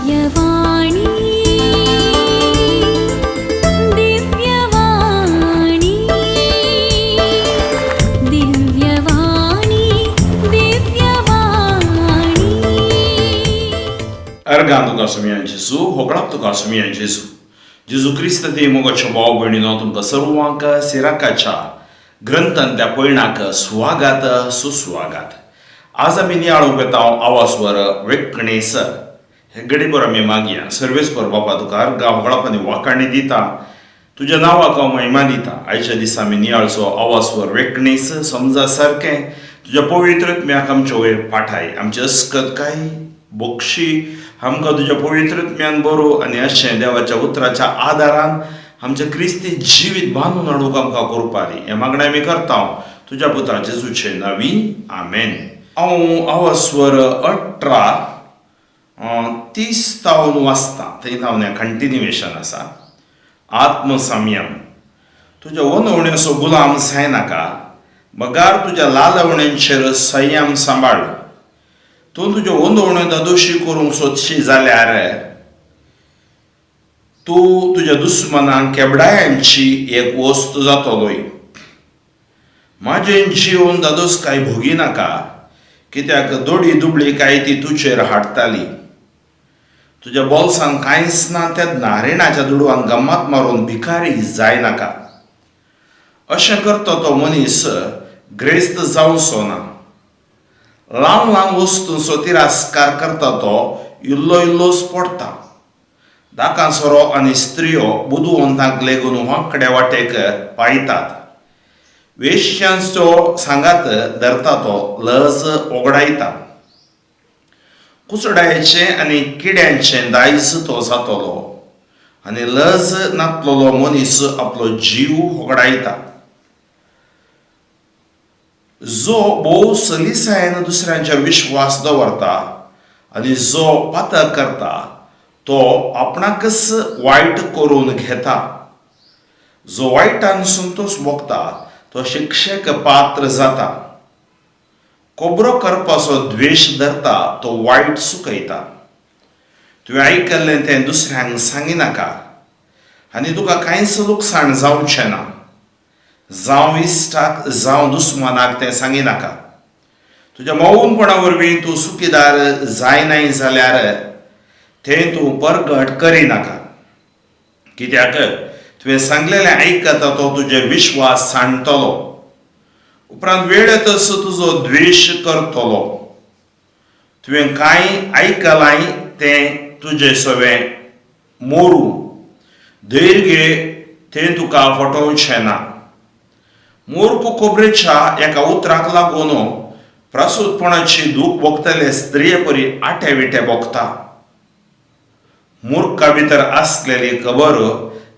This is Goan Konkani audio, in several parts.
दिव्यवाणी, दिव्यवाणी, दिव्यवाणी, दिव्यवाणी. अर्गां तुका सुमया जेजू, होगळाप तुका सुमया जेजू. जेजू क्रिस्त ते मोगाच्यो भाव भयणीनो, तुमकां सर्वांक सिराकाच्या ग्रंथांतल्या पयणाक सुवागात सुस्वागात. आज आमी नियाळूंक वेता आवाजवर वेकणेस. हे गडीबर आमी मागया. सर्वेस्पर बापा, तुका अर्गां, होगळाप आनी वाखाणी दिता. तुज्या नांवाक हांव महिमा दिता. आयच्या दिसा आमी नियाळचो आवाजवर वेकणेस समजा सारकें तुज्या पवित्र आत्म्याक आमच्या वयर पाठाय. आमची अस्कत काय बक्षी, आमकां तुज्या पवित्र आत्म्यान बरो आनी अशें देवाच्या उतराच्या आदारान आमचें क्रिस्ती जिवीत बांदून हाडूंक आमकां करपा दी. हें मागणें आमी करता तुज्या पुता जेजूचे नांवी, आमेन. हांव आवास्वर 18 30 तावन वाचता, थंय तावन हें कंटिन्युएशन आसा. आत्मसंयम. तुज्या वनवण्याचो गुलाम जायनाका, बगार तुज्या लालवण्यांचेर संयम सांबाळ. तूं तुज्यो वंदवण्यो दादोशी करूंक सोदशी जाल्यार तूं तुज्या दुस्मनांक केबडायांची एक वस्त जातलोय. म्हाजें जिवन दादोस काय भोगी नाका, कित्याक दोडी दुबळी काय ती तुजेर हाडटाली. तुज्या बोल्सान कांयच ना तेन्ना रिणाच्या दुडवान गम्मात मारून भिकारी जायनाका. अशें करता तो मनीस ग्रेस्त जावचो ना. ल्हान ल्हान वस्तूंचो तिरस्कार करता तो इल्लो इल्लोच पडटा. दाकांसरो आनी स्त्रियो बुदवंतांक लेगून वांकड्या वाटेक पायतात. वेश्यांचो सांगात धरता तो लज ओगडायता. कुचडायचें आनी किड्यांचें दायज तो जातलो आनी लज नातलेलो मनीस आपलो जीव होगडायता. जो भोव सलिसायेन दुसऱ्यांचेर विश्वास दवरता आनी जो पातक करता तो आपणाकच वायट करून घेता. जो वायटान संतोश भोगता तो शिक्षेक पात्र जाता. खबरो करपाचो द्वेश धरता तो वायट चुकयता. तुवें आयकल्लें तें दुसऱ्यांक सांगिनाका आनी तुका कांयच लुकसाण जावचें ना. जावं इश्टाक जावं दुस्मानाक तें सांगिनाका. तुज्या मोवपणा वरवीं तूं सुखीदार जायनाय जाल्यार तें तूं परगट करिनाका, कित्याक तुवें सांगलेलें आयकता तो तुजेर विश्वास सांडटलो, उपरांत वेळ येतच तुजो द्वेश करतलो. तुवें कांय आयकलाय तें तुजें सवें मोरूं. धैर्य घे, तें तुका फटोवचें ना. मूर्ख खबरेच्या एका उतराक लागून प्रसूतपणाची दूख भोगतले स्त्रिये परी आटे विटे भोगता. मूर्खा भितर आसलेली खबर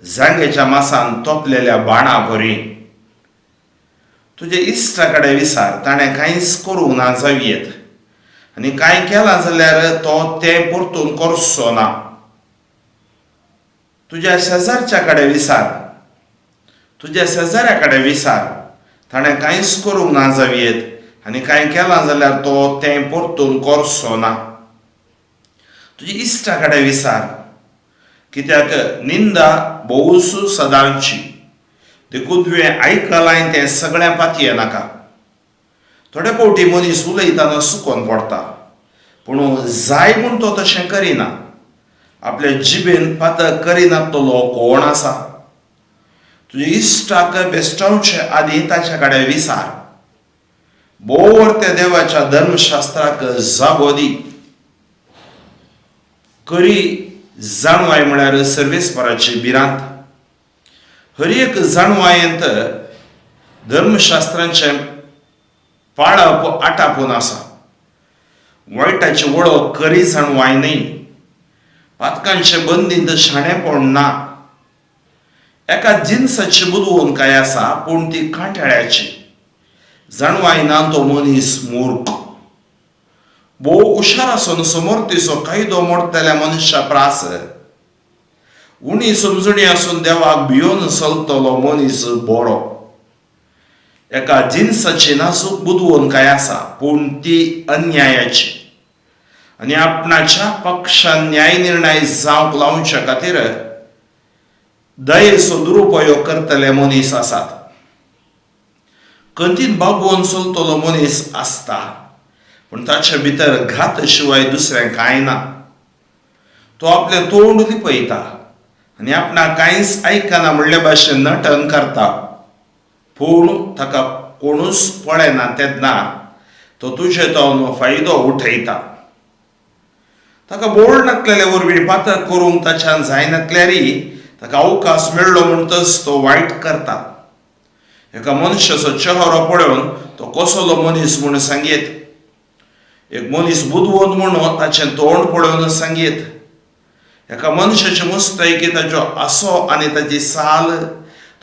जांगेच्या मासान तोपलेल्या बाणा परी. तुजे इश्टा कडेन विचार, ताणें कांयच करूंक ना जावयेत आनी कांय केलां जाल्यार तो तें परतून करचो ना. तुज्या शेजारच्या कडेन विचार, तुज्या शेजाऱ्या कडेन विचार, ताणें कांयच करूंक ना जावयेत आनी कांय केलां जाल्यार तो तें परतून करचो ना. तुज्या इश्टा कडेन विचार, कित्याक निंदा भोवूच सदांची. देखून तुवें आयकलां तें सगळें पातये नाका. थोडे फावटी मनीस उलयतना चुकोन पडटा, पूण जाय म्हूण तो तशें करिना. आपल्या जिबेन पातक करिनातलो कोण आसा? तुज्या इश्टाक बेस्टावचे आदीं ताच्या कडेन विचार. भोव त्या देवाच्या धर्मशास्त्राक जागो दी. खरी जाणवाय म्हळ्यार सर्वेस्पराची भिरांत. हर एक जाणवायेंत धर्मशास्त्रांचें पाळप आटापून आसा. वायटाची वळख खरी जाणवाय न्हय. पातकांचे बंदींत शाणेपण ना. एका जिनसाची बुदवंत काय आसा, पूण ती कांटाळ्याची. जाणवाय ना तो मनीस मूर्ख. भोव हुशार आसून समर्थीचो कायदो मोडटल्या मनशा प्रास उणी समजणी आसून देवाक भियोन चलतलो मनीस बरो. एका जिनसाची नाजूक बुदवंत काय आसा, पूण ती अन्यायाची. आनी आपणाच्या पक्षान न्यायनिर्णय जावंक लावच्या खातीर दयेचो दुरुपयोग करतले मनीस आसात. खंतीन बागोवन चलतलो मनीस आसता, पूण ताचे भितर घात शिवाय दुसरें कांय ना. तो आपलें तोंड लिपयता आनी आपणाक कांयच आयकना म्हणले भाशेन नटन करता, पूण ताका कोणूच पळयना तेन्ना तो तुजे तो फायदो उठयता. ताका बोळ नासलेले वरवीं पातक करूंक ताच्यान जायनातल्यारय ताका अवकाश मेळ्ळो म्हणटच तो वायट करता. एका मनशाचो चेहरो पळोवन तो कसलो मनीस म्हूण सांगयत, एक मनीस बुदवंत म्हणून ताचें तोंड पळोवन सांगयत. एका मनशाचे मुस्तायकी ताचो आसो आनी ताची साल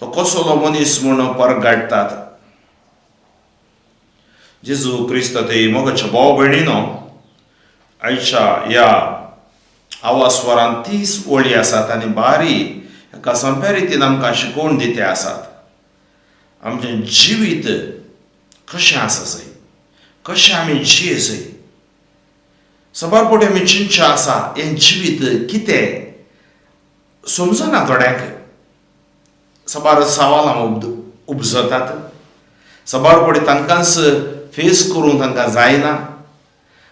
तो कसलो मनीस म्हूण परगाडटात. जेजू क्रिस्त ते मोगाच्या भाव भयणीनो, आयच्या ह्या आवास्वरान 30 ओळी आसात आनी बारी एका सोंप्या रितीन आमकां शिकोवन दिते आसात. आमचें जिवीत कशें आसा जय, कशें आमी जिये जय, सबार फावटी आमी चिंतचें आसा हें जिवीत कितें समजना. थोड्यांक सबार सवालां उपजतात, सबार फावटी तांकांच फेस करूंक तांकां जायना.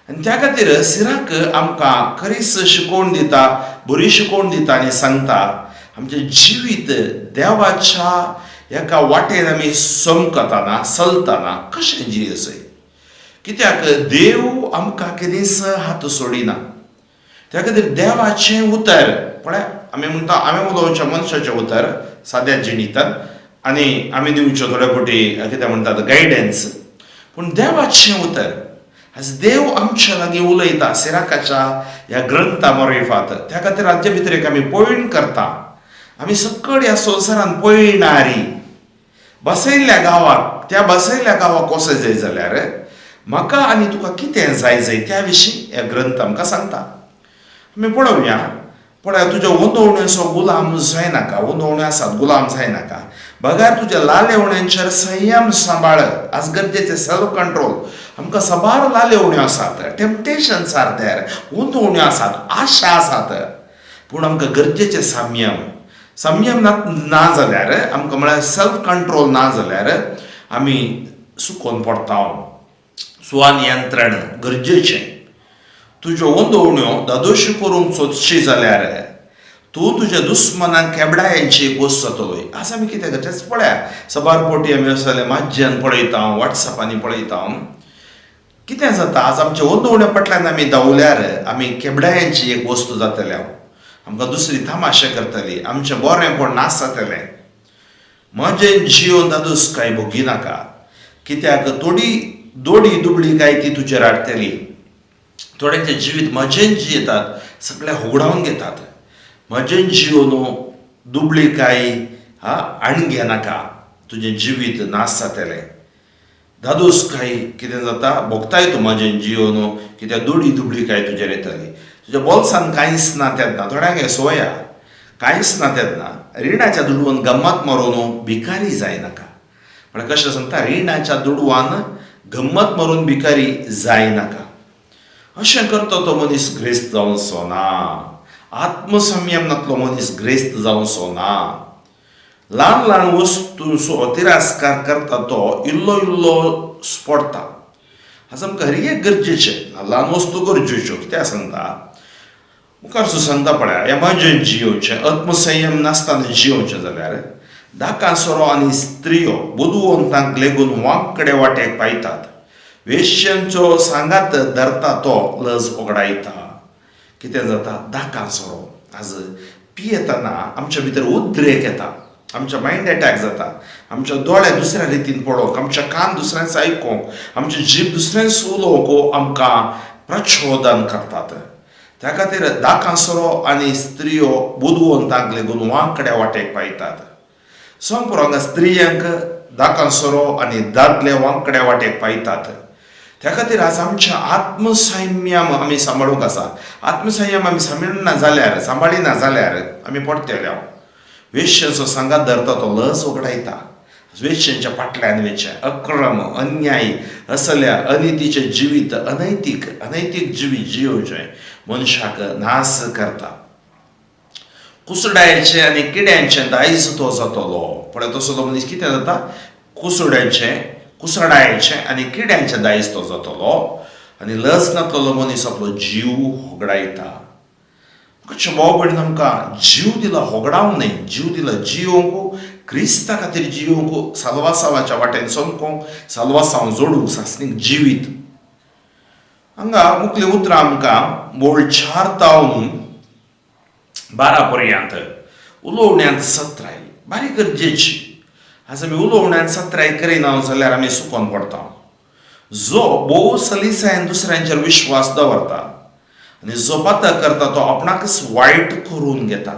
आनी त्या खातीर सिराक आमकां खरीच शिकोवन दिता, बरी शिकोवन दिता आनी सांगता आमचें जिवीत देवाच्या एका वाटेन आमी समकतना चलतना कशें जियेचें, कित्याक देव आमकां केदींच हात सोडिना. त्या खातीर देवाचें उतर पळय, आमी म्हणटा आमी उलोवचें मनशाचें उतर साद्या जिणेंतल्यान आनी आमी दिवच्यो थोडे फावटी कितें म्हणटात गायडन्स, पूण देवाचें उतर आज देव आमच्या लागीं उलयता सिराकाच्या ह्या ग्रंथा मार्फत. त्या खातीर हाचे भितर एक आमी पॉयंट करता. आमी सकड ह्या संवसारान पळयणारी बसयल्ल्या गांवाक, त्या बसयल्ल्या गांवाक वचो जाय जाल्यार म्हाका आनी तुका कितें जाय जाय त्या विशीं हे ग्रंथ आमकां सांगता. आमी पळोवया. पळय, तुज्या उंदवण्याचो गुलाम जायनाका, उंदवण्यो आसात गुलाम जायनाका, बगार तुज्या लालेवण्यांचेर संयम सांबाळ. आज गरजेचें सेल्फ कंट्रोल. आमकां साबार लालेवण्यो आसात, टेम्पटेशन्स are there, उंदवण्यो आसात, आशा आसात, पूण आमकां गरजेचें संयम. संयम ना ना जाल्यार आमकां, म्हळ्यार सेल्फ कंट्रोल ना जाल्यार आमी सुकोन पडटा. स्वनियंत्रण गरजेचें. तुज्यो उंदवण्यो दादोशी करूंक सोदशी जाल्यार तूं तुज्या दुस्मनाक केबडायांची एक वस्त जातलोय. आज आमी कितें करचें पळया, सबार फावटी आमी अशें जालें माज्यान पळयता, वॉट्सॅपांनी पळयता कितें जाता. आज आमच्या उंदवण्या फाटल्यान आमी धांवल्यार आमी केबडायांची एक वस्तू जातले. आमकां दुसरी तमाशे करतली, आमचें बरेंपण नाश जातलें. म्हजें जिवन दादूस काय भोगिनाका, कित्याक थोडी दोडी दुबळी काय ती तुजेर हाडटली. थोड्यांचें जिवीत मजेन जियेतात, सगळें होगडावन घेतात. मजेन जिवन दुबळी काय हा आण घेनाका, तुजें जिवीत नाश जातलें. दादोस काय कितें जाता भोगताय तूं मजेन जिवन, कित्याक दोडी दुबळी काय तुजेर येतली. तुज्या बोल्सान कांयच ना तेन्ना, थोड्यांक हें सोया कांयच ना तेन्ना रिणाच्या दुडवान गम्मत मारून भिकारी जायनाका. म्हळ्यार कशें सांगता, रिणाच्या दुडवान गम्मत मारून भिकारी जायनाका. अशें करता तो मनीस ग्रेस्त जावचो ना. आत्मसंयम नातलो मनीस ग्रेस्त जावचो ना. ल्हान ल्हान वस्तूचो तिरस्कार करता तो इल्लो इल्लो स्पोडटा. आज आमकां हर एक गरजेचें, ल्हान वस्तू गरजेच्यो. कित्याक सांगता, मुखार सो सांगता पळया, ह्या मजेन जियोवचें, आत्मसंयम नासतना जियोवचें जाल्यार धाका सोरो आनी स्त्रियो बुदवंतांक लेगून वांकडे वाटेक पायतात. वेश्यांचो सांगात धरता तो लज ओगडायता. कितें जाता, धाका सोरो आज पियेतना आमच्या भितर उद्रेक येता, आमच्या मायंड एटॅक जाता, आमच्या दोळे दुसऱ्या रितीन पळोवंक, आमच्या कान दुसऱ्यांच आयकोंक, आमचे जीभ दुसऱ्यांच उलोवंक आमकां प्रचोदन करतात. त्या खातीर धाका सोरो आनी स्त्रियो बुदवंतांक लेगून वांकड्या वाटेक पायतात. संपुरो हांगा स्त्रियांक धाका सोरो आनी दादले वांकड्या वाटेक पायतात. त्या खातीर आज आमच्या आत्मसंयम आमी सांबाळूंक आसा. आत्मसंयम आमी सांबाळना जाल्यार, सांबाळिना जाल्यार आमी पडटले. वेश्यांचो सांगात धरता तो लज उगडायता. वेश्यांच्या फाटल्यान वेचें, अक्रम, अन्याय असल्या अनितीचें जिवीत, अनैतीक अनैतीक जिवीत जियोवचें मनशाक नास करता. कुसड्याचें आनी किड्यांचें दायज तो जातलो. पळय, तसो तो मनीस कितें जाता? कुसड्याचें, कुसडायचें आनी किड्यांचें दायज तो जातलो. आनी लज नातलेलो मनीस आपलो जीव होगडायता. कशें भाव भयण, आमकां जीव दिला होगडावंक न्हय, जीव दिला जियोवंक, क्रिस्ता खातीर जियोवंक, साल्वासांवाच्या वाटेन चमकोंक, साल्वासांव जोडूंक, सासणीक जिवीत. हांगा मुखलीं उतरां आमकां बोळ 4 तावन 12 पर्यंत. उलोवण्यांत सत्राय बारीक गरजेची. आज आमी उलोवण्यांत सत्राय करिना जाल्यार आमी सुकोन पडटा. जो भोव सलिसायेन दुसऱ्यांचेर विश्वास दवरता आनी जो पातक करता तो आपणाकच वायट करून घेता.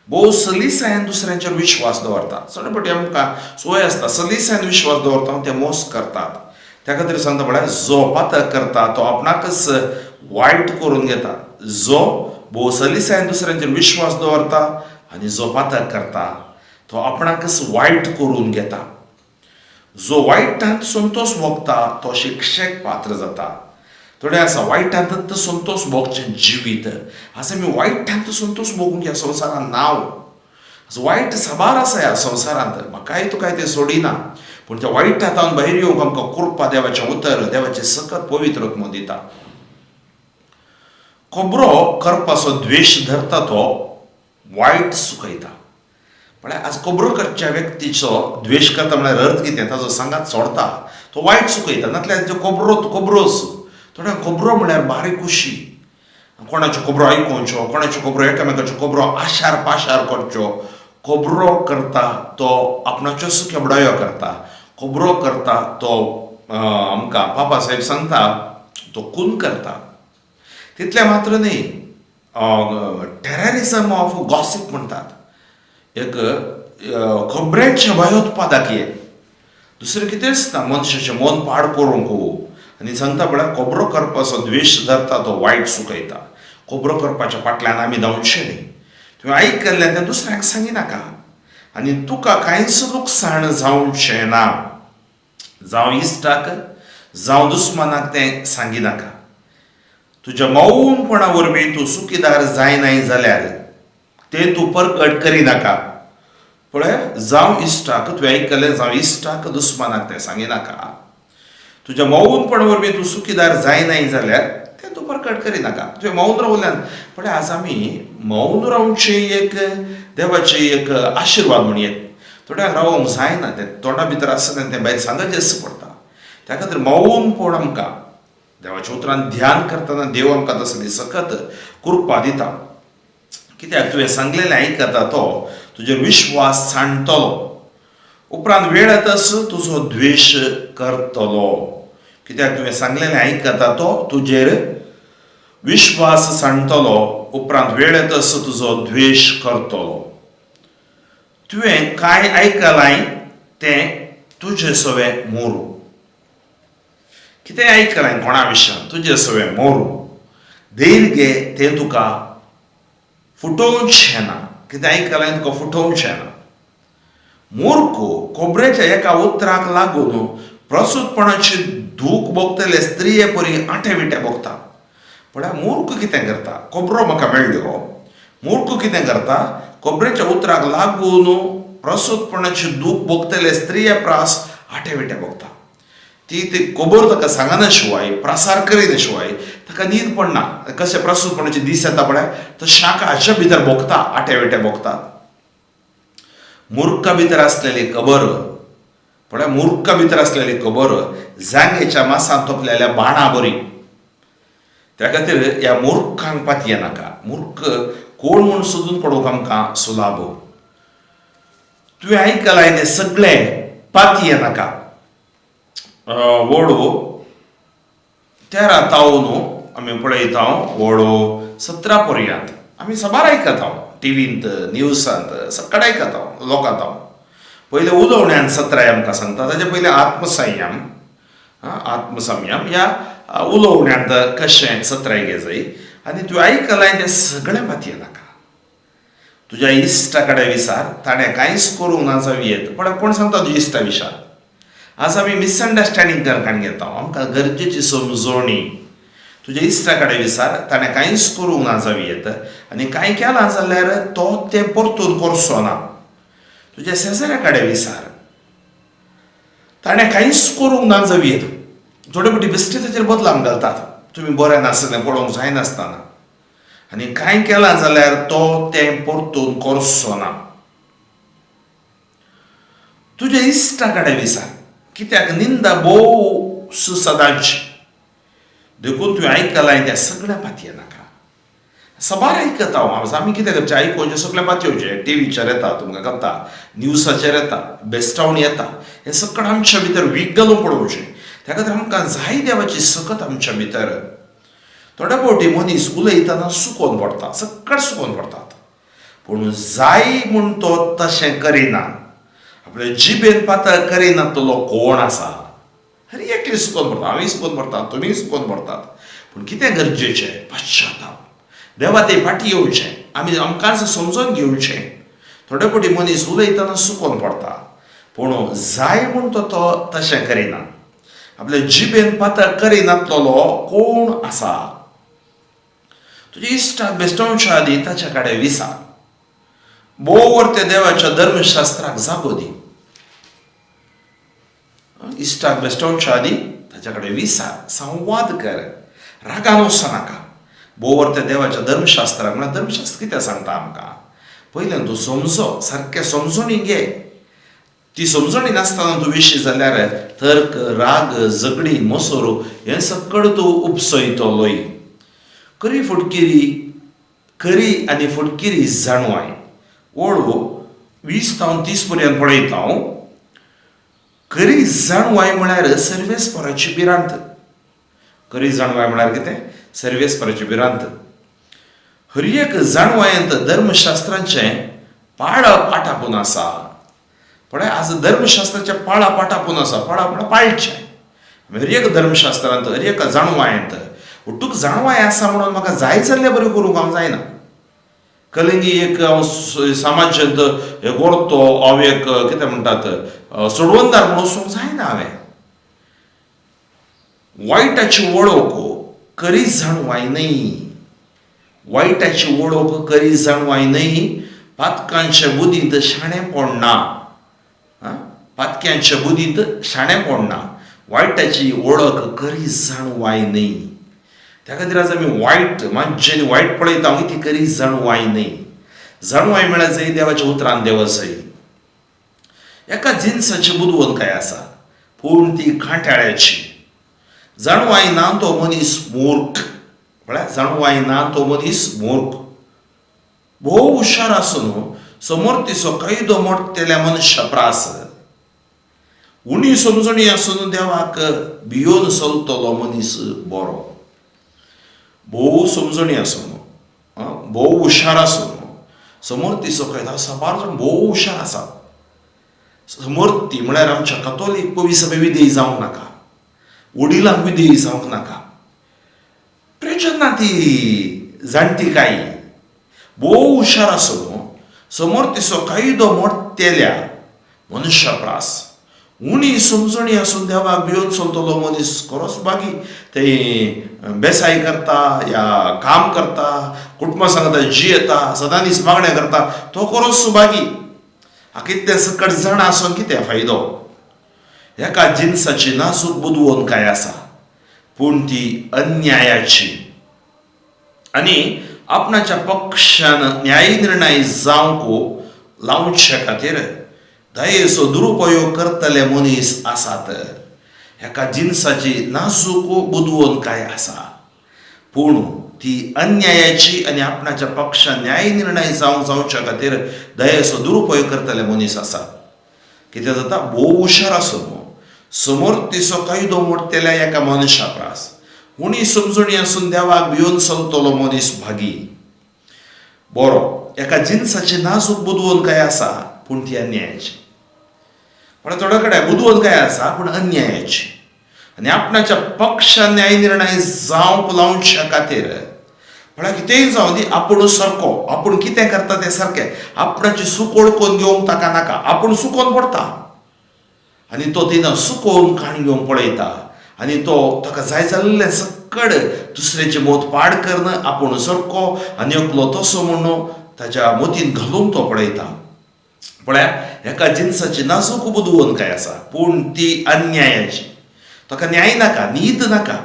भोव सलिसायेन दुसऱ्यांचेर विश्वास दवरता. चड फावटी आमकां संवय आसता, सलिसायेन विश्वास दवरता, ते मोस करतात. त्या खातीर सांगता म्हळ्यार, जो पातक करता तो आपणाकच वायट करून घेता. जो भोव सलिसायेन दुसऱ्यांचेर विश्वास दवरता आनी जो पातक करता तो आपणाकच वायट करून घेता. जो वायटांत संतोष भोगता तो शिक्षेक पात्र जाता. थोडे आसा वायटांत संतोष भोगचें जिवीत. आज आमी वायटांत संतोष भोगूंक ह्या संवसारांत नांव. वायट साबार आसा ह्या संवसारांत, म्हाकाय तुकाय तें सोडिना. पूण त्या वायट हातान भायर येवंक आमकां कृपा देवाचें उतर, देवाचें सकत पवित्र आत्मो दिता. खबरो करपाचो द्वेश धरता तो वायट सुकयता. म्हळ्यार आज खबरो करच्या व्यक्तीचो द्वेश करता म्हळ्यार अर्थ कितें? ताजो सांगात सोडता तो वायट सुकयता. नातल्यार त्यो खबरो खबरोच. थोड्यांक खबरो म्हळ्यार बारीक खुशी. कोणाच्यो खबरो आयकुच्यो, कोणाच्यो खबरो, एकामेकाच्यो खबरो आशार पाशार करच्यो. खबरो करता तो आपणाच्योच केबडायो करता. खबरो करता तो, आमकां पापा साहेब सांगता, तो खून करता. तितलें मात्र न्ही, टेररिजम ऑफ गॉसीप म्हणटात, एक खबरेचें भयोत्पादक. हे दुसरें कितेंच ना, मनशाचें मन पाड करूंक. आनी सांगता म्हळ्यार, खबरो करपाचो द्वेश धरता तो वायट सुकयता. खबरो करपाच्या फाटल्यान आमी धांवचें न्ही. तुवें आयकल्लें तें दुसऱ्यांक सांगिनाका आनी तुका कांयच लुकसाण जावचें ना. जावं इश्टाक जावं दुस्मानाक तें सांगिनाका. तुज्या मौनपणा वरवीं तूं सुखीदार जायनाय जाल्यार तें तूं परगट करिनाका. पळय, जावं इश्टाक, तुवें आयकलें, जावं इश्टाक दुस्मानाक तें सांगिनाका. तुज्या मौनपणा वरवीं तूं सुखीदार जायनाय जाल्यार तें तूं परगट करिनाका. तुवें मौन रावल्यान, पळय, आज आमी मौन रावचें एक देवाचें एक आशिर्वाद म्हण येत. थोड्यांक रावोंक जायना, तें तोंडा भितर आसता तें भायर सांगचेंच पडटा. त्या खातीर मौनपण आमकां देवाच्या उतरान ध्यान करतना देव आमकां तसली सकत कृपा दिता. कित्याक तुवें सांगलेलें आयकता तो तुजेर विश्वास सांडटलो, उपरांत वेळ येतच तुजो द्वेश करतलो. कित्याक तुवें सांगलेलें आयकता तो तुजेर विश्वास सांडटलो, उपरांत वेळ येतच तुजो द्वेश करतलो. तुवें कांय आयकलाय तें तुजे सवें मोरू. कितें आयकलाय कोणा विशयान, तुजे सवें मोरू. धैर्य घे, तें तुका फुटोवचें ना. कितें आयकलाय तुका फुटोवचें ना. मूर्ख खोबरेच्या एका उतराक लागून प्रसूतपणाची दूख भोगतले स्त्रिये परी आटे विटे भोगता. पळय, मूर्ख कितें करता? खबरो म्हाका मेळ्ळ्यो. मूर्ख कितें करता? खोबरेच्या उतराक लागून प्रसूतपणाची दूख भोगतले स्त्रिये प्रास आटे विटे भोगता. ती ती खबर ताका सांगना शिवाय, प्रसार करिना शिवाय ताका न्हीद पडना. कशें प्रसूतपणाचे दीस येता पळय, तशें हाच्या भितर भोगता, आटे विटे भोगता. मूर्खा भितर आसलेली खबर, पळय, मूर्खा भितर आसलेली खबर जांगेच्या मासान तोपलेल्या बाणा बरी. त्या खातीर ह्या मूर्खांक पातयेनाका. मूर्ख कोण म्हूण सोदून काडूंक आमकां सुलाभ. तुवें आयकलाय तें सगळें पातयेनाका. वोडो 13 तावन आमी पळयता, वोडो 17 पर्यंत आमी साबार आयकता. टिवींत, न्यूजांत सगळें आयकता लोकांत. पयलें उलोवण्यान सत्राय आमकां सांगता. ताजे पयलें आत्मसंयम. आत्मसंयम ह्या उलोवण्यांत कशें सत्राय घे जाय. आनी तुवें आयकलाय तें सगळें पातयेनाका. तुज्या इश्टा कडेन विचार, ताणें कांयच करूंक ना जावं येत. पण कोण सांगता तुज्या इश्टा विचार? आज आमी मिसअंडरस्टँडींग करकान घेता. आमकां गरजेची समजवणी. तुज्या इश्टा कडेन विचार, ताणें कांयच करूंक ना जावं येत आनी कांय केलां जाल्यार तो तें परतून करचो ना. तुज्या शेजाऱ्या कडेन विचार, ताणें कांयच करूंक ना जावं येत. थोडे फावटी बेश्टे ताचेर बदलाम घालतात, तुमी बरें नासलें पळोवंक जायनासतना, आनी कांय केलां जाल्यार तो तें परतून करचो ना. तुज्या इश्टा कडेन विचार, कित्याक निंदा भोव सदांची, देखून तुवें आयकलां तें सगळें पातये नाका. सबार आयकता हांव. आमी कितें करचें? आयकुचें सगळें पातयेवचें. टिवीचेर येता, तुमकां कळटा, न्यूजाचेर येता, बेस्टावन येता, हें सगळें आमच्या भितर वीख घालून पळोवचें. त्या खातीर आमकां जाय देवाची सकत आमच्या भितर. थोड्या फावटी मनीस उलयतना चुकोन पडटा, सगळें चुकोन पडटात, पूण जाय म्हूण तो तशें करिना. आपले जिबेन पातळ करिनातलो कोण आसा? हर एकली चुकोन पडटा, हांवूय चुकोन पडटा, तुमीय चुकोन पडटात. पूण कितें गरजेचें? पश्चाताप. देवा ते फाटीं येवचें, आमी आमकांच समजून घेवचें. थोडे फावटी मनीस उलयतना चुकोन पडटा, पूण जाय म्हूण तो तशें करिना. आपले जिबेन पातळ करिनातलो कोण आसा? तुज्या इश्टाक बेश्टोवच्या आदीं ताच्या कडेन विचार. भोव त्या देवाच्या धर्मशास्त्राक जागो दी. इश्टाक बेश्टोवच्या आदीं ताच्या कडेन विचार, संवाद कर, रागान वचनाका. भोव त्या देवाच्या धर्मशास्त्राक म्हळ्यार धर्मशास्त्र कितें सांगता आमकां? पयल्यान तूं समजो, सारकें समजून घे. ती समजणी नासतना तूं विशी जाल्यार तर्क, राग, झगडी, मोसोरो हें सगळें तूं उपसयतलोय. करी फुटकिरी, करी आनी फुटकिरी जाणवाय. ओळो 20 तावन 30 पर्यंत पळयता हांव. करी जाणवाय म्हळ्यार सर्वेस्पराची भिरांत. करी जाणवाय म्हळ्यार कितें? सर्वेस्पराची भिरांत. हर एक जाणवायेंत धर्मशास्त्रांचें पाळा पाटापून आसा. पळय, आज धर्मशास्त्राच्या पाळा पाटापून आसा. पाळा म्हळ्यार पाळचें. हर एक धर्मशास्त्रांत, हर एक जाणवायेंत उठूक जाणवाय आसा म्हणून म्हाका जाय जाल्ले बरें करूंक हांव जायना. कलिंगी एक हांव समाजांत एक व्हरतो, हांव एक कितें म्हणटात सोडवणदार म्हणून वचूंक जायना हांवें. वायटाची वळख करी जाणवाय न्हय, वायटाची वळख करी जाणवाय न्हय. पातकांचे बुदींत शाणेपण ना, पातक्यांच्या बुदींत शाणेपण ना. वायटाची वळख करी जाणवाय न्हय. त्या खातीर आज आमी वायट मातशें वायट पळयता ती करी जाणवाय न्हय. जाणवाय म्हळ्यार जंय देवाच्या उतरान देव आसय. एका जिनसाची बुदवंत काय आसा, पूण ती कांटाळ्याची. जाणवाय ना तो मनीस मूर्ख. म्हळ्यार जाणवाय ना तो मनीस मूर्ख. भोव हुशार आसून समोर तिचो कायदो मोडटेल्या मनशा प्रास. उणी समजणी आसून देवाक भियोन चलतलो मनीस बरो. भोव समजणी आसून, भोव हुशार आसून समोर तिचो कायदो. साबार जाण भोव हुशार आसा. समर्थी म्हळ्यार आमच्या कतोलीक पवी सभे विधेयी जावंक नाका, वडिलांक विधेयी जावंक नाका, प्रेजन ना ती जाणटी काय. भोव हुशार आसून समोर तिचो कायदो मोडटेल्या मनुष्या प्रास. उणी समजणी आसून देवाक भियोन चलतलो मनीस खरोच बागी. ते बेसाय करता या काम करता, कुटुंबा सांगता जियेता, सदां दीस मागणें करता, तो खरोच सुभागी. कितलें सकट जाणा आसून कितें फायदो? एका जिनसाची नाजूक बुदवंत काय आसा, पूण ती अन्यायाची आनी आपणाच्या पक्षान न्याय निर्णय जावंक लावचे खातीर दयेचो दुरुपयोग करतले मनीस आसात. एका जिनसाची नाजूक बुदवंत काय आसा, पूण ती अन्यायाची आनी आपणाच्या पक्षान न्याय निर्णय जावंक जावच्या खातीर दयेचो दुरुपयोग करतले मनीस आसात. कितें जाता? भोव हुशार आसून समोर तिचो कायदो मोडटेल्या एका मनशा प्रास. उणी समजणी आसून देवाक भियोन चलतलो मनीस भागी बरो. एका जिनसाची नाजूक बुदवंत काय आसा, पूण ती अन्यायाची. पण थोड्या कडेन बुदवंत काय आसा, पूण अन्यायाची आनी आपणाच्या पक्षान न्याय निर्णय जावंक लावच्या खातीर म्हळ्यार कितेंय जावं दी, आपूण सारको, आपूण कितें करता तें सारकें, आपणाची चूक वळखून घेवंक ताका नाका, आपूण चुकोन पडटा आनी तो तेन्ना चुकोवन काण घेवंक पळयता आनी तो ताका जाय जाल्लें सक्कड दुसऱ्याचें मत पाड करन आपूण सारको आनी एकलो तसो म्हणून ताच्या मतीन घालूंक तो पळयता. पळया, एका जिनसाची नाजूक बुदवंतकाय आसा, पूण ती अन्यायाची. ताका न्याय नाका, नीत नाका,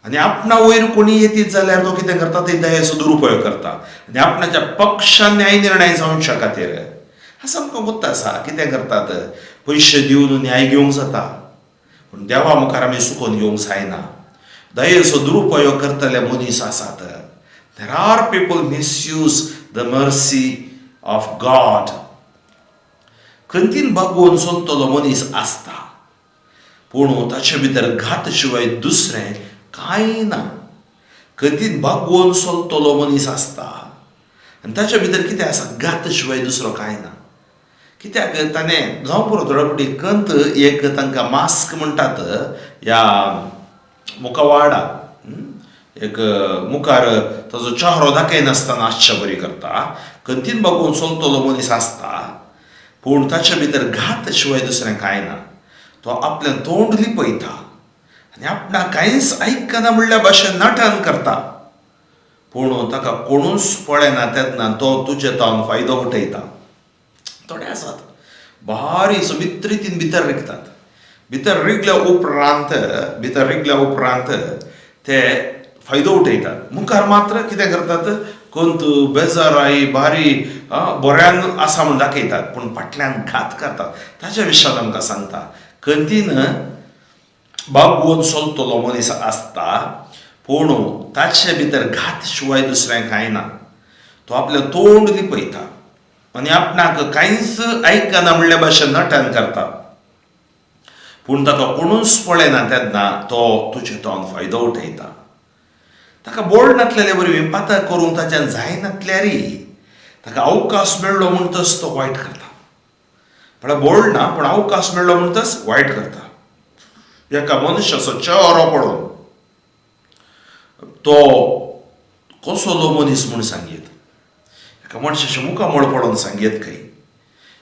आनी आपणा वयर कोणी येतीत जाल्यार तो कितें करता, ते दयेचो दुरुपयोग करता आनी आपणाच्या पक्षान न्याय निर्णय जावच्या खातीर. हा सामको मुद्दो आसा. कितें करतात, पयशे दिवन न्याय घेवंक जाता, पूण देवा मुखार आमी चुकोवन घेवंक जायना. दयेचो दुरुपयोग करतले मनीस आसात. There are people misuse the mercy of God. खंतीन बागोवन चलतलो मनीस आसता, पूण ताचे भितर घात शिवाय दुसरें कांय ना. खंतीन बागोवन चलतलो मनीस आसता आनी ताच्या भितर कितें आसा, घात शिवाय दुसरो कांय ना. कित्याक ताणें जावं पुरो, थोडे फावटी कंत एक तांकां मास्क म्हणटात, ह्या मुखावाडा एक मुखार ताजो चेहरो दाखयनासतना आसचे बरी करता. खंतीन बागोवन चलतलो मनीस आसता, पूण ताचे भितर घात शिवाय दुसरें कांय ना. तो आपलें तोंड लिपयता आनी आपणाक कांयच आयकना म्हणल्या भाशेन नटन करता, पूण ताका कोणूच पळयना तेन्ना तो तुजे तावन फायदो उठयता. थोडे आसात भारी सोबीत रितीन भितर रिगतात. भितर रिगल्या उपरांत ते फायदो उठयतात. मुखार मात्र कितें करतात, कंत बेजाराय भारी बऱ्यान आसा म्हूण दाखयतात, पूण फाटल्यान घात करतात. ताच्या विशयान आमकां सांगता, खंतीन बागवोन चलतलो मनीस आसता, पूण ताचे भितर घात शिवाय दुसरें कांय ना. तो आपलें तोंड लिपयता आनी आपणाक कांयच आयकना म्हणल्या भाशेन नटन करता, पूण ताका कोणूच पळयना तेन्ना तो तुजे तोंड फायदो उठयता. ताका बोळ नासलेले वरवीं पातक करूंक ताच्यान जायनातल्यारी ताका अवकाश मेळ्ळो म्हणटच तो वायट करता. म्हळ्यार बोळ ना, पूण अवकाश मेळ्ळो म्हणटच वायट करता. एका मनशाचो चेहरो पळोवन तो कसलो मनीस म्हूण सांगयत, एका मनशाचें मुखामळ पळोवन सांगयत खंय.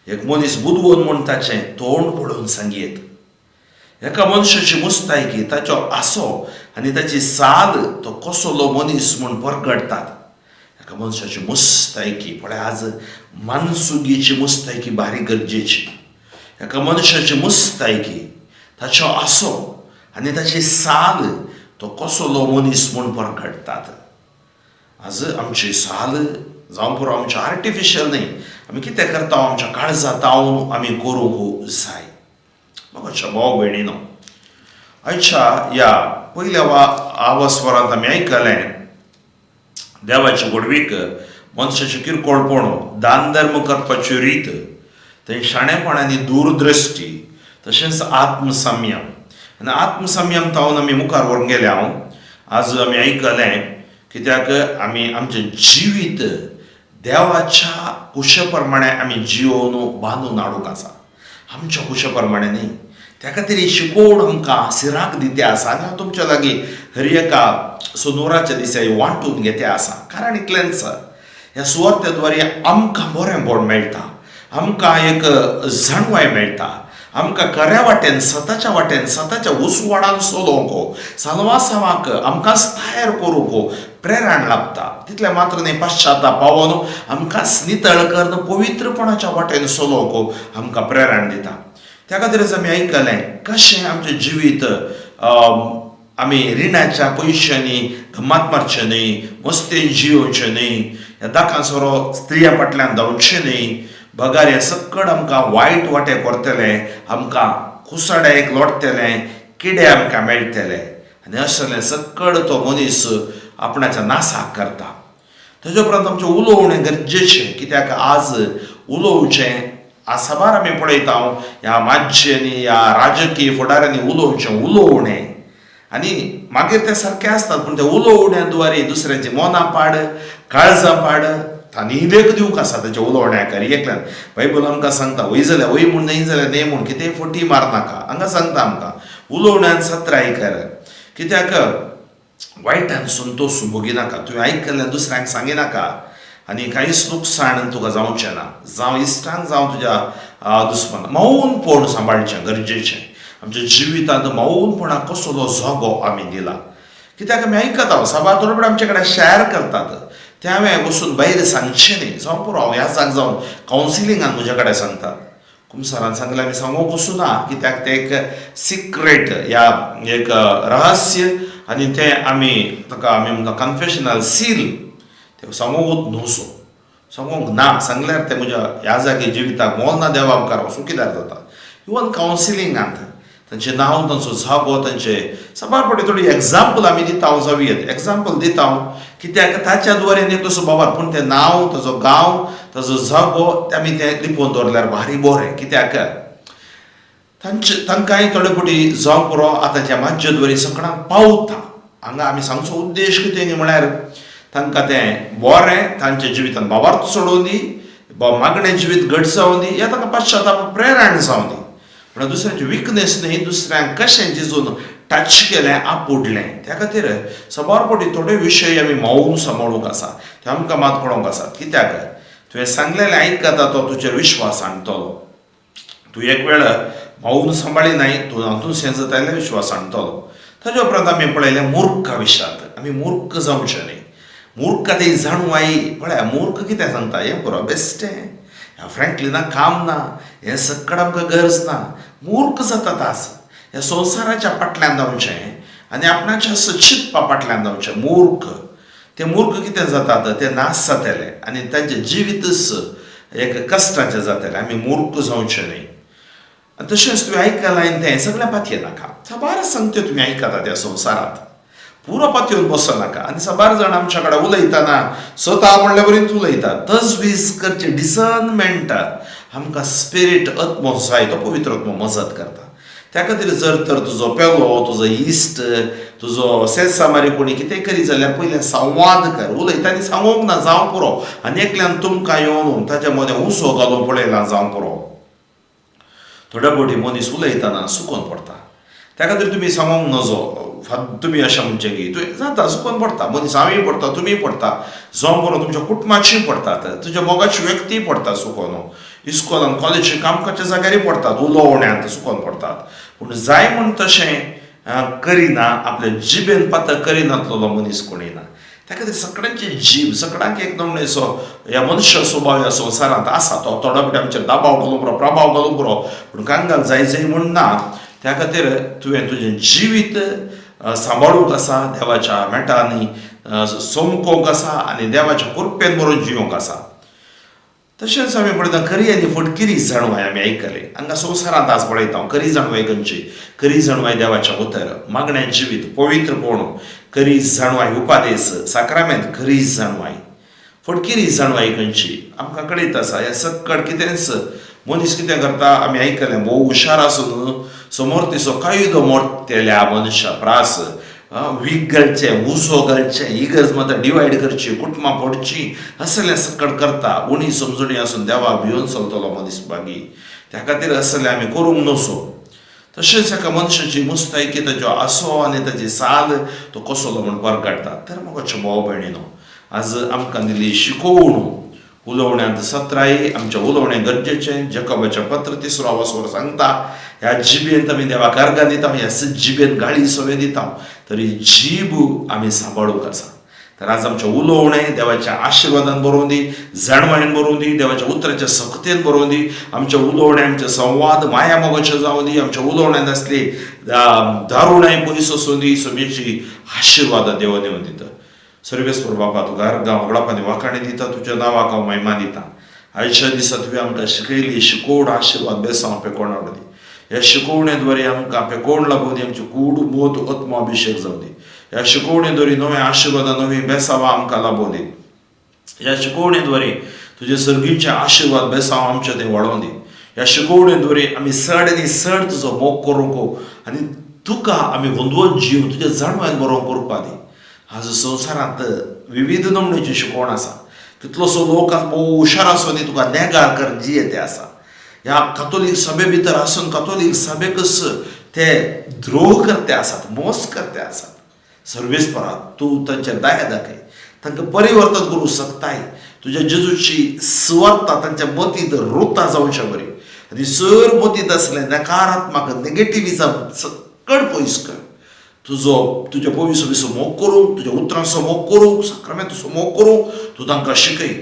एक मनीस बुदवंत म्हूण ताचें तोंड पळोवन सांगयत. एका मनशाची मुस्तायकी, ताचो आसो आनी ताची चाल तो कसलो मनीस म्हूण परगटतात. एका मनशाची मुस्तायकी पळय, आज मानसुगीची मुस्तायकी भारी गरजेची. एका मनशाची मुस्तायकी, ताचो आसो आनी ताची चाल तो कसलो मनीस म्हूण परगटतात. आज आमची चाल जावं पुरो, आमचें आर्टिफिशियल न्हय, आमी कितें करता आमच्या काळजा तावन आमी करूंक जाय. म्हाका भाव भयणीनो, आयच्या ह्या पयल्या वा आवस्वरांत आमी आयकलें देवाची व्हडवीक, मनशाचें किरकोळपण, दान धर्म करपाची रीत, थंय शाणेपण आनी दूरदृश्टी, तशेंच आत्मसंयम. आनी आत्मसंयम तावन आमी मुखार व्हरूंक गेले हांव. आज आमी आयकलें, कित्याक आमी आमचें जिवीत देवाच्या कुशे प्रमाणे आमी जियोवन बांदून हाडूंक आसा, आमच्या कुशे प्रमाणे न्ही. त्या खातीर ही शिकोवण आमकां सिराक दिते आसा आनी हांव तुमच्या लागीं हर एका सोनवराच्या दिसा ही वांटून घेते आसा. कारण इतलेंच, ह्या सुवार्ते द्वारे आमकां बरेंपण मेळटा, आमकां एक जाणवाय मेळटा, आमकां खऱ्या वाटेन, सताच्या वाटेन, सताच्या उजवाडान चलोवंक, साल्वासांवाक आमकां तयार करूंक प्रेरण लाभता. तितलें मात्र न्ही, पश्चाताप पावोन आमकां नितळ करून पवित्रपणाच्या वाटेन चलोवंक आमकां प्रेरण दिता. त्या खातीरच आमी आयकलें कशें आमचें जिवीत आमी रिणाच्या पयशांनी गम्मात मारचें न्हय, मस्तेन जियोवचें न्हय, ह्या दाकां सोरो स्त्रिया फाटल्यान धांवचें न्हय, बगार हें सक्कड आमकां वायट वाटे करतलें, आमकां कुसाड्याक लोटतलें, किडे आमकां मेळटले आनी असलें सक्कड तो मनीस आपणाच्या नासाक करता. तेजे उपरांत आमचें उलोवणें गरजेचें, कित्याक आज उलोवचें आज साबार आमी पळयता ह्या माज्यांनी, ह्या राजकीय फुडाऱ्यांनी उलोवचें उलोवणें आनी मागीर ते सारके आसतात, पूण ते उलोवण्या द्वारे दुसऱ्याचे मनां पाड, काळजां पाड. तांणी लेख दिवंक आसा तेच्या उलोवण्याक एकल्यान. बायबल आमकां सांगता, वय जाल्यार वय म्हूण, न्हय जाल्यार न्हय म्हूण, कितेंय फटी मारनाका. हांगा सांगता आमकां, उलोवण्यान सत्राय कर, कित्याक वायटान संतोश भोगिनाका. तुवें आयकल्लें दुसऱ्यांक सांगिनाका आनी कांयच लुकसाण तुका जावचें ना, जावं इश्टांक जावं तुज्या दुस्मानाक. मौनपण सांबाळचें गरजेचें. आमच्या जिवितांत मौनपणाक कसलो जागो आमी दिला? कित्याक आमी आयकता साबार थोडे आमचे कडेन शॅर करतात, तें हांवें वचून भायर सांगचें न्ही. जावं पुरो, हांव ह्या जाग जावन कावन्सिलिंगान म्हज्या कडेन सांगतात. कुमसारान सांगलें आमी सांगूंक वचूं ना, कित्याक तें एक सिक्रेट या एक रहस्य आनी तें आमी ताका आमी म्हणटा कन्फेशनल सील, तें सांगूंक न्हू, सांगूंक ना. सांगल्यार तें म्हज्या ह्या जागे जिविताक मोल ना, देवा मुखार हांव चुकीदार जाता. इवन कावन्सिलिंगांत तांचें नांव, तांचो जागो, तांचे साबार फावटी थोडी एग्जाम्पल आमी दिता जावं येत. एग्जाम्पल दिता कित्याक ताच्या द्वारे एक तसो बाबार, पूण तें नांव, ताचो गांव, ताचो जागो आमी तें लिपोवन दवरल्यार भारी बरें. कित्याक तांचे तांकांय थोडे फावटी जावं पुरो, आतांच्या माज्य सगळ्यांक पावता. हांगा आमी सांगचो उद्देश कितें म्हळ्यार तांकां तें बरें तांच्या जिवितान बाबार्थ सोडोवन दी, मागणें जिवीत घट जावं दी, या तांकां पश्चाताप प्रेरण जावं दी. म्हणल्यार दुसऱ्यांची विकनेस न्ही, दुसऱ्यांक कशें जेजून टच केलें, आपुडलें. त्या खातीर साबार फावटी थोडे विशय आमी मौन सांबाळूंक आसा, ते आमकां मात कळोंक आसा. कित्याक तुवें सांगलेलें आयकता तो तुजेर विश्वास हाडटलो. तूं एक वेळ मौन सांबाळी नाय, तूं हातूंत सेंस जाता, विश्वास हाडटलो. ताच्या उपरांत आमी पळयलें मूर्खा विशांत. आमी मूर्ख जावचें न्ही. मूर्ख ते जाणवाय पळया, मूर्ख कितें सांगता, हें पुरो बेश्टें, ह्या फ्रँकलिनाक काम ना, हें सगळें आमकां गरज ना. मूर्ख जातात आज ह्या संवसाराच्या फाटल्यान धांवचें आनी आपणाच्या चिंतपा फाटल्यान धांवचें. मूर्ख ते मूर्ख कितें जातात, ते नाश जातले आनी तांचें जिवीतच एक कश्टाचें जातलें. आमी मूर्ख जावचें न्ही. आनी तशेंच तुवें आयकलां आनी तें सगळें पातयेनाका. साबार सांगत्यो तुमी आयकता त्या संवसारांत, पुरो पातयेवन बसनाका. आनी साबार जाण आमच्या कडेन उलयतना स्वता म्हणल्या बरीच उलयतात. तजवीज करचें डिसर्नमेंट आमकां स्पिरीट आत्मो जाय, तो पवित्र आत्मो मजत करता. त्या खातीर जर तर तुजो पेलो, तुजो इश्ट, तुजो सेसामारी कोणी कितें करी जाल्यार पयलें संवाद कर. उलयता आनी सांगूंक ना जावं पुरो, आनी एकल्यान तुमकां येवन ताच्या मदें उसो घालून पळयला जावं पुरो. थोड्या फावटी मनीस उलयतना सुकोन पडटा, त्या खातीर तुमी सांगूंक नजो. तुमी अशें म्हणचें की तुवें जाता सुकोन पडटा मनीस, हांवूय पडटा, तुमीय पडटा जावं पुरो, तुमच्या कुटुंबाचीय पडटात, तुज्या मोगाची व्यक्तीय पडटा सुकोन, इस्कोलान कॉलेजी कामकाच्या जाग्यारय पडटात, उलोवण्यांत सुकोन पडटात. पूण जाय म्हूण तशें करिना, आपल्या जिबेन पातक करिनातलो मनीस कोणी ना. त्या खातीर सगळ्यांची जीब, सगळ्यांक एक नमणेचो ह्या मनुष्य स्वभाव ह्या संवसारांत आसा, तो थोडो फावटी आमचेर दबाव घालूंक पुरो, प्रभाव घालूंक पुरो, पूण कांगाल जाय जाय म्हूण ना. त्या खातीर तुवें तुजें जिवीत सांबाळूंक आसा, देवाच्या मेटांनी चमकोवंक आसा आनी देवाच्या कृपेन बरोवन जियोंक आसा. तशेंच आमी पळयता खरी आनी फटकिरी जाणवाय आमी आयकले हांगा संवसारांत आज पळयता हांव. खरी जाणवाय खंयची? खरी जाणवाय देवाच्या उतर, मागण्या जिवीत, पवित्रपण, खरी जाणवाय उपादेस, साक्रामेंत खरी जाणवाय. फटकिरी जाणवाय खंयची आमकां कळीत आसा. हें सक्कड कितेंच मनीस कितें करता आमी आयकलें, भोव हुशार आसून समोर तिचो कायदो मोडटेल्या मनशा प्रास वीख घालचें, उजो घालचें, इगर्ज मात डिवायड करची, कुटुंबां फोडची, असलें सक्कड करता. उणी समजणी आसून देवाक भिवन चलतलो मनीस भागी. त्या खातीर असलें आमी करूंक नसो. तशेंच एका मनशाची मुस्तायकी ताजो आसो आनी ताजी साल तो कसलो म्हण परगटता. तर मोगाच्या भाव भयणीनो, आज आमकां दिली शिकोवण उलोवण्यांत सत्राय. आमच्या उलोवणें गरजेचें. जेकोबाचें पत्र तिसरो वासवर सांगता, ह्या जिबेन आमी देवाक अर्गां दिता, ह्या जिबेन गाळी सवे दिता, तरी जीब आमी सांबाळूंक आसा. तर आज आमचें उलोवणें देवाच्या आशिर्वादान बरोवन दी, जाणवायेन बरोवन दी, देवाच्या उतराच्या सक्तेन बरोवन दी. आमचें उलोवणें, आमचें संवाद माया मोगाचें जावं दी. आमच्या उलोवण्यांत आसली दारुणाय पयस आसूं दी. सगळ्याची आशिर्वादां देव दिवन दिता. सर्वेस्पर बापा, तुका अर्गां होगडाप आनी वाखाणी दिता, तुज्या नांवाक हांव महिमा दिता. आयच्या दिसा तुवें आमकां शिकयली शिकोवण, आशिर्वाद बेसांव पेकोण दी. ह्या शिकोवणे द्वारे आमकां पेकोण लागूं दी. आमची कूड मोत आत्मो अभिशेक जावं दी. ह्या शिकोवणे द्वारे नवे आशिर्वादां, नवीं बेसावां आमकां लाबोवं दी. ह्या शिकोवणे द्वारे तुजे सर्गीचे आशिर्वाद बेसांव आमचे ते वाडोवं दी. ह्या शिकोवणे द्वारे आमी चड आनी चड तुजो मोग करूंक आनी तुका आमी गोंदवत जीव तुज्या जाणवायन बरोवंक करपा दी. आज संवसारांत विविध नमणेची शिकवण आसा. कितलोसो लोक आज भोव हुशार आसून तुका नेगार कर जियेते आसा. ह्या कातोलीक सभे भितर आसून कातोलीक सभेकच ते द्रोह करते आसात, मोस करते आसात. सर्वेस्परा, तूं तांचेर दया दाखय, तांकां परिवर्तन करूंक शकताय. तुज्या जेजूची सुवार्ता तांच्या मतींत रुता जावच्या बरी आनी सर मतींत आसलें नकारात्मक नेगेटिविजम सकळ पयस कर. तुजो तुज्या पविसो मोग करूंक, तुज्या उतरांचो मोग करूंक, साक्रामेंताचो मोग करूंक तूं तांकां शिकय.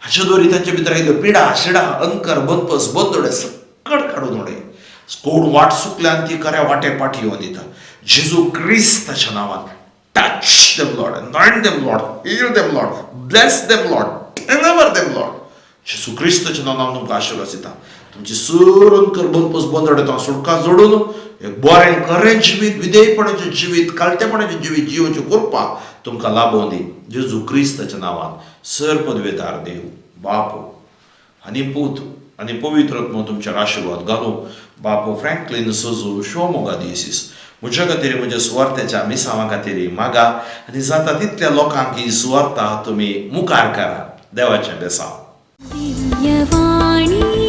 हाचे द्वारे तांचे भितर आयिल्ल्यो पिडा शिडा अंकर बनपस बंदोडे सकळ काडून उडय. कोण वाट चुकल्यान ती खऱ्या वाटे पाठी येवन दिता. जेजू क्रिस्ताच्या नांवान touch them, Lord, anoint them, Lord, heal them, Lord, bless them, Lord, deliver them, Lord. जेजू क्रिस्ताच्या नांवान तुमकां आशिर्वाद दिता. तुमची सर अंकर बनपस बंदोडे तो सुटका जोडून एक बरें खरें जिवीत, विधेयपणाचें जिवीत, कालतेपणाचें जिवीत जिवचें करपाक तुमकां लाभोवन दी. जेजू क्रिस्ताच्या नांवान सर पदवेदार देव बाप आनी पूत आनी पवित्र आत्मो तुमचेर आशिर्वाद घालूं. बापू फ्रँकलीन सजू शिवमोगा दियसीस, म्हज्या खातीर, म्हज्या सुवार्थ्याच्या मिसांवा खातीर मागा आनी जाता तितल्या लोकांक ही सुवार्ता तुमी मुखार करा. देवाचें बेसांव. दिव्यवाणी.